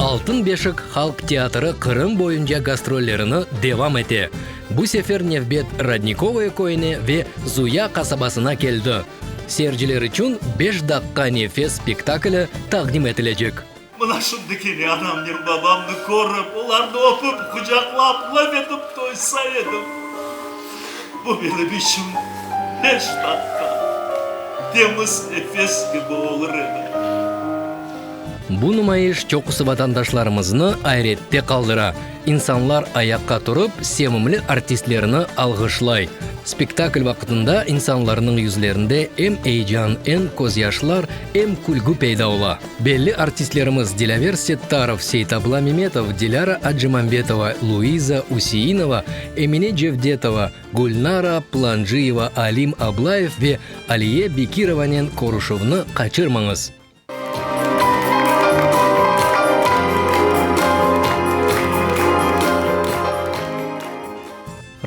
Altın beşik halq teatrı Qırım boyunca gastrollerini devam ete. Bu sefer nevbet Rodnikovoye köyüne ve Zuya qasabasına keldi. Seyirciler içün Beş daqqa nefes spektakli taqdim etilecek. Mına şimdi kene anamnen babamnı körip, olarnı öpüp, qucaqlap, laf etip toysa edim. Bu menim içün beş daqqa temiz nefes kibi olur edi. Bu numayış çoqusı vatandaşlarımıznı ayrette qaldıra. İnsanlar ayaqqa turıp, sevimli artistlerini alğışlay. Spektakl vaqtında insanlarnıñ yüzlerinde em eyecan, em közyaşlar, em külgü peyda ola. Belli artistlerimiz Dilâver Settarov, Seytabla Memetov, Dilâra Acimambetova, Luiza Useinova, Emine Cevdetova, Gülnara Plancıyeva, Alim Ablayev ve Aliye Bekirovanen körüşüvni qaçırmañız!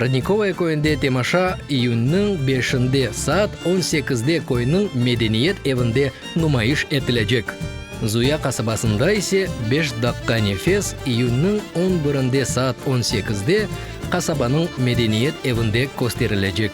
Rodnikovoye köyünde temaşa iyünniñ beşinde saat on sekizde köyniñ medeniyet evinde numayış etilecek. Zuya qasabasında ise Beş daqqa nefes iyünniñ on birinde saat on sekizde qasabanıñ medeniyet evinde kösterilecek.